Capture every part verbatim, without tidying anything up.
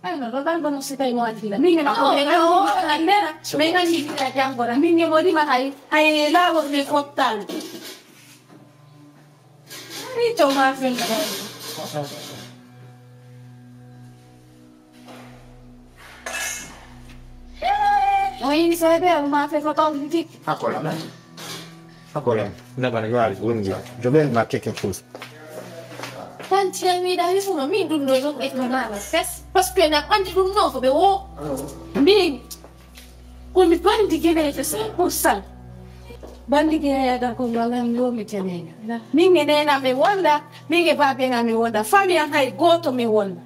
Ay, no, ɗo ɗan ɗo no si tawi mo anndira. Min ne ma ko ɓe anndi, ɓe anndira. Ɓe anndi ɓe janngoɗa. Min ne mo rima hay, hay laawol ɓe fottaani. Ni to ma fen. O yini so ɓe o ma fe ko tawdi. Akola. Akola. Nabana yo ali wonja. Joben ma keke fus. Tan tiyan mi da hifu no min ɗum ɗo ɗum e ko mama fes. Parce que na andi ɗum no ko ɓe wo. Min. Ko mi bandi gene e cent pour cent. Bandi gene ya da ko wala mi wo mi tenena. Min ngenena mi wonda, min nge babena mi wonda. Fami an hay goto mi wonda.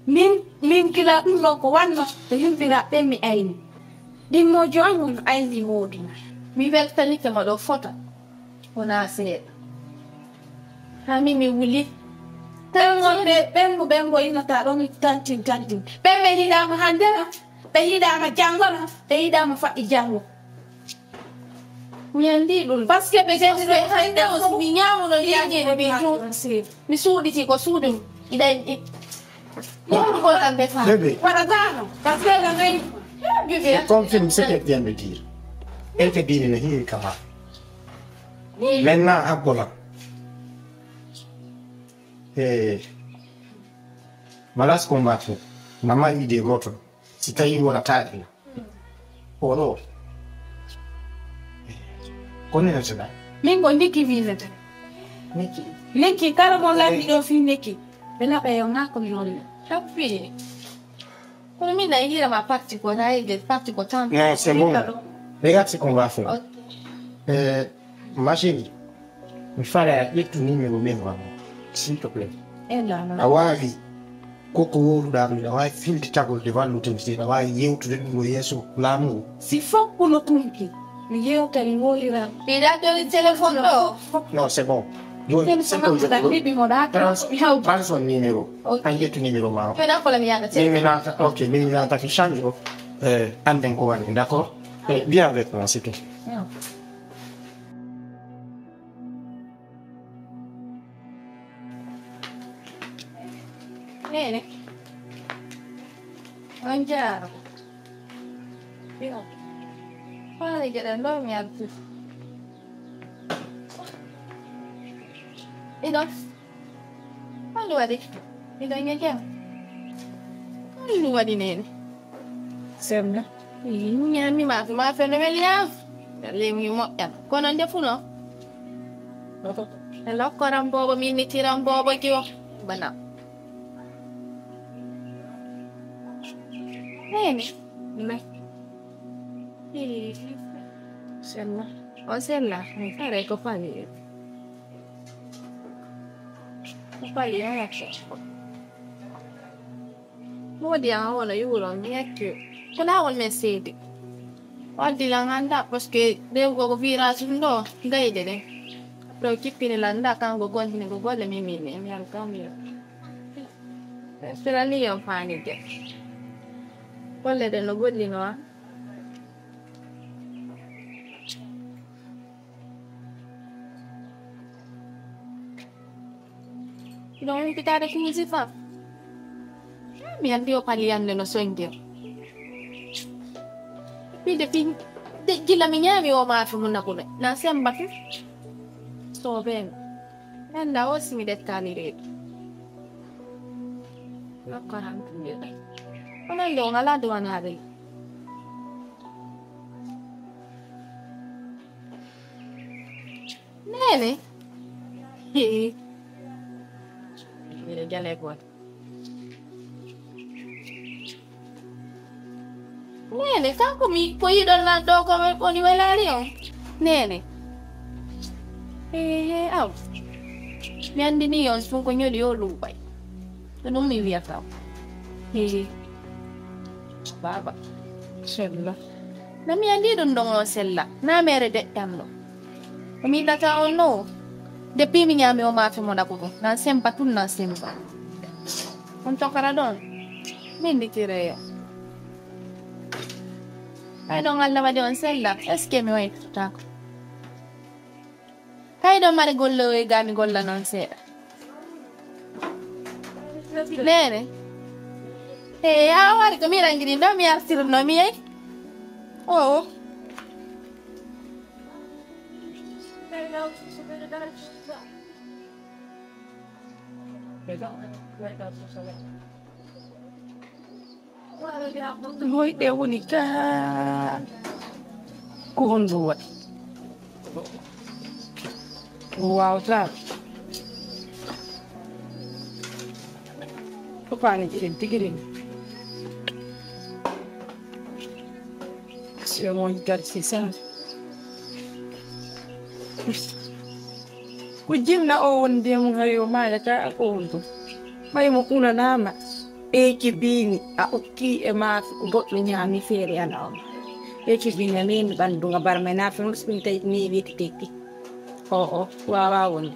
Min, min kila ɗum ɗo ko wanno e yumɓiraaɓe ɓen mi ayni. Ɗimmojo an on ayni mooduna. Mi weltanike ma ɗo fota. Wonaa seeɗa. Haa min mi wuli. Tan wonɓe ɓen mo ɓen mo innata ɗon tantin tantin. Ɓen ɓe yiɗaama hannde na, ɓe yiɗaama janngo na, ɓe yiɗaama faɗɗi janngo. Mi anndi ɗum. Parce que ɓe gandi ɗo hannde on mi ñaamuno liyajeeɗo ɓe jum. Mi suuɗiti ko suuɗum. Iɗa Bébé, waɗataano. Parce que la ngay. Je confirme ce qu'elle vient de dire. Elle te dit ne hiri kama. Maintenant, Agola. Eh, malas combattre. Mama idée goto. Si tawi wona taɗi. Oɗo. Ko neneteɗa? Min ko Nikki wiyetee. Nikki. Nikki, kala mo lanndi ɗo fii Nikki. Ɓe naɓa yo ŋakko mi woni. Tappi. Kono min na yira ma parti ko rayde, parti ko tan. Non, c'est bon. Regarde ce qu'on va faire. Ok. Euh, ma chérie, mi fala ƴettu numéro men wa, s'il te plaît. A waawi ko ko wowluɗaa ɗum, a waawi fillitagol de walludinde, a waawi yewtude ɗum ɗo yeeso laamu ngu. Si fof kono tumki, mi yewta, mi wowlira. Mbiɗa joli téléphone ɗo. Non, c'est bon. Jooni, c'est bon, je peux. Trans-, transfert numéro. Ok. A ƴettu numéro ma o. Mbiɗa ko lam yaga. Min mi naata, ok, min mi naata fi change o. Eh, annden ko waɗi, d'accord? Eh, bien avec moi, c'est tout. Neene. On jaaraama. Yo. Faale geɗal ɗo mi arti. Iɗon. Hol waɗi? Iɗon e jam? Hol waɗi neene? Sembe. Ii, mi ñaami maafe, maafe no weli am. Leydi moƴƴa. Kono ndefuno? E lokkoram boobo, minnitiram boobo kiwo. Bana. Neene. Me. Ii. Sella. On sella. Kare ko pali. Ko pali, on yakko. Moodi an, on wona yuuro, mi yakki. Ko laawol men seedi. Waddi lan annda, parce que rewgo ko virage ɗum ɗo, gayɗe ɗen. Ɗo kippini lan nda, kanko gontini ko golle min, min, min, mi yara kam yo. Sirani yon faani de. Golle ɗen no gollino an. Ɗon humpitaade kuusi fam. Mi anndi o pali yande no soñde. Fii de fii de gila mi ñaami o maafe mo nakune. Na semba tu. Soobee mi. Mi annda o si mi ɗettaali reedu. Nokko alhamdulillah. Kono nde o ngalaa duwanaade. Neene. Hee. Mbiɗa jale goto. Neene, kanko mi ko yiɗon lan ɗo ko woni welaali on. Neene. Hee, hee, aw. Mi anndini on sun ko ñoli o luuɓay. Ko ɗum mi wiyata. Hee. Baaba. Sella. Na mi anndi ɗum ɗon on sella. Na mere deƴƴam ɗo. Ko mi yiɗata on no. Depuis mi ñaami o maafe mo ɗaɓɓugo. Nan semba tun nan semba. On tokara ɗon. Min nditire yo. Ay ɗon Allah waɗi on sella. Est-ce que mi waytotako? Kay ɗo mari golle o e gami golla noon seeɗa. Neene. E ya wari ko mi rangiri ɗo mi artirno mi yehi. Oo. Hoyɗe woni gaa ko honɗum waɗi? Waawata. Ko faani jiɗen tigi rini. Si on woni garsi sa. Ko jinna o woni de mum hayo maaya ka ko wonto. May mo kunanaama. Ɓeeki biini a okki e maafi ko goɗɗo ñaami feere ana on. Ɓeeki biini a nemi ɓanndu nga barma e naafi on ɗum tawi ni weeti tekki. Oo, waawaa wonde.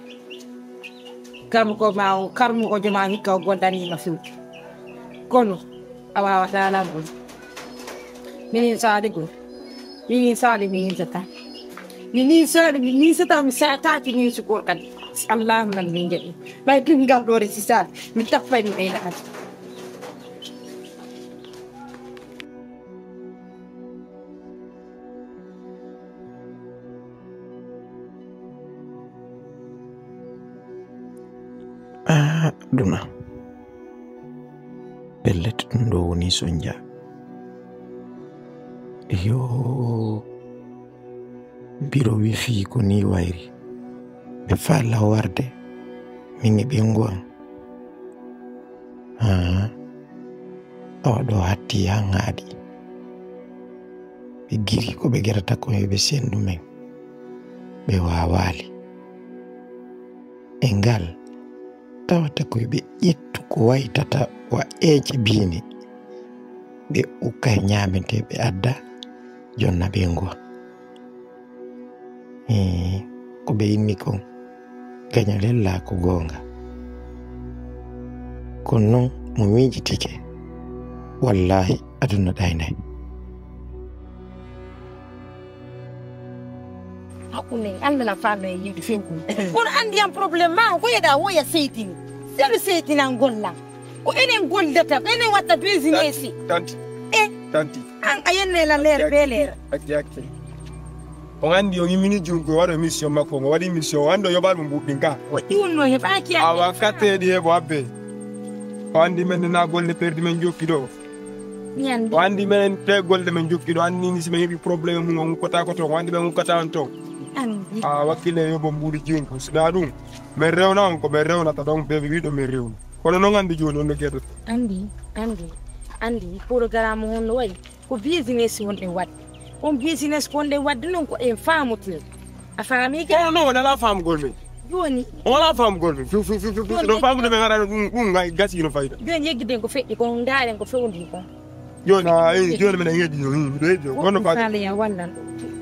Karmuko ma o karmuko joma hikka o gollaniima few. Kono a waawataa lan ɗum. Minin saali gol. Minin saali mi yinsata. Mi nin saali mi yinsata mi saataaki min sukor kadi. Si Allahu nan min jaɓi. Ɓay ɗum ngal ɗo resi saali mi tappay mi ɓeyna kadi. Ah, duna. Pellet ɗum ɗo woni sonja. Yo biro wifi ko ni wayri. Ɓe falla warde. Min e ɓengu am. Haa awa ɗo hatti haa ŋaaɗi. Ɓe giri ko ɓe gerata ko e ɓe sendu men. Ɓe waawaali. E ngal tawata ko ɓe ƴettu ko waytata wa eece biine. Ɓe ukka e ñaamete ɓe adda jonna ɓe nguwa. Hee, ko ɓe inni kon, gaño lella ko goonga. Kono noon mo miijitike, wallaahi aduna ɗaynay. Hakkunde en, Allah na faami e yimɓe few. Kono anndi am problème ma ko yeɗa woya seytini. Selu seytinan gollan. Ko enen gollata, enen watta business. Tanti. E. Tanti. An a yenne la leer be leer. Akki akki. On anndi o immini jungo waɗo mission makko ngo waɗi mission o anndi o yoɓaɗo mo mbuɗɗin ka. Ɗum no heɓaki awa katteɗi heɓo abbe. O anndi men na golle perdi men jokki ɗo. O anndi men te golle men jokki ɗo anndi ni si men heɓi problème mum o ukkata ko ton o anndi men ukkata on ton. Anndi. A wakkile yoɓo mbuɗi jungo sina ɗum. Men rewna on ko men rewnata ɗon ɓe wiɗo men rewna. Kono noon anndi jooni on no geɗoto. Anndi, anndi, anndi. Programme on no wayi ko business wonɗen waɗde. On business ko wonɗen waɗde noon ko en faamotiri. A faami ke? Kono noon on alaa faamugol men. Jooni. On alaa faamugol men. Fiw fiw fiw fiw. Ɗo faamude men haɗa ɗum ɗum gasi no fayda. Jooni yeggiden ko feƴƴi kon ndaaren ko fewndi kon. Jooni a eyi jooni minen heɗi no miɗo heɗi o kono faade faala ya wallan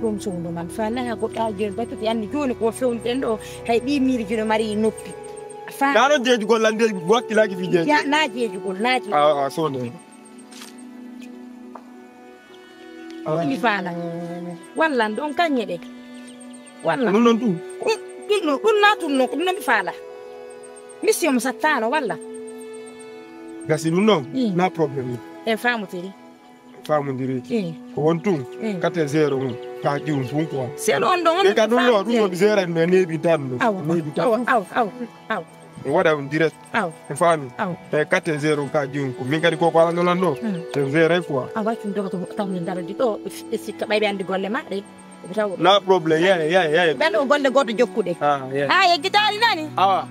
ɗum suudu man faala ha goɗɗo a jooni batuti anni jooni ko fewnuɗen ɗo hay ɗi miiri jooni mari noppi faala ɗaɗo jeejugol lande wakkilaaki fi jeeji na jeejugol na jeejugol a sonde woni faala wallan ɗon kañe ɗe wallan ɗum ɗon ɗum ɗum ɗum na ɗum no ɗum nami faala Mission mo sattaano walla? Gasi ɗum noon na problème. En faamotiri. Faamondiri. Ko won tun kate zéro mum ka jiwum tun quoi. Sel on ɗon on. Ka ɗum ɗo ɗum ɗo mi zéro en mais neeɓi tan ɗum. Aw aw aw aw. Mi waɗa ɗum direct. Aw. E faami. Aw. E kate zéro ka jiwum ko min kadi koko ala nolan ɗo. Te zéro quoi. Awa ɗum ɗo ko taw min darodi ɗo e sikka ɓayɓe anndi golle ma ɗe. Na problème, yaye, yaye, yaye. Ɓen o golle goto jokkuɗe. Ah, yaye. Ha yeggitaali nani? Awa.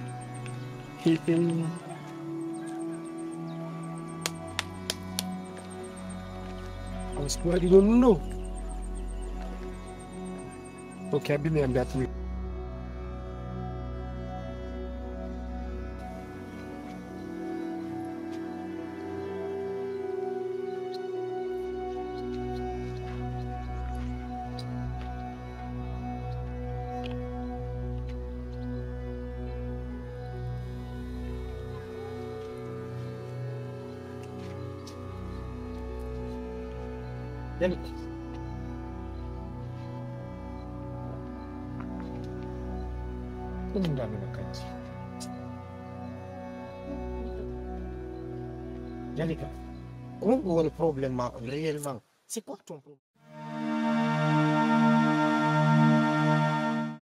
On squadi ɗon ɗum ɗo. Ok, abine ambe atumi. Demek. Ɗum ngal mi nokkanti. Jalika. Ko honɗum woni problème ma on réellement? C'est quoi ton problème?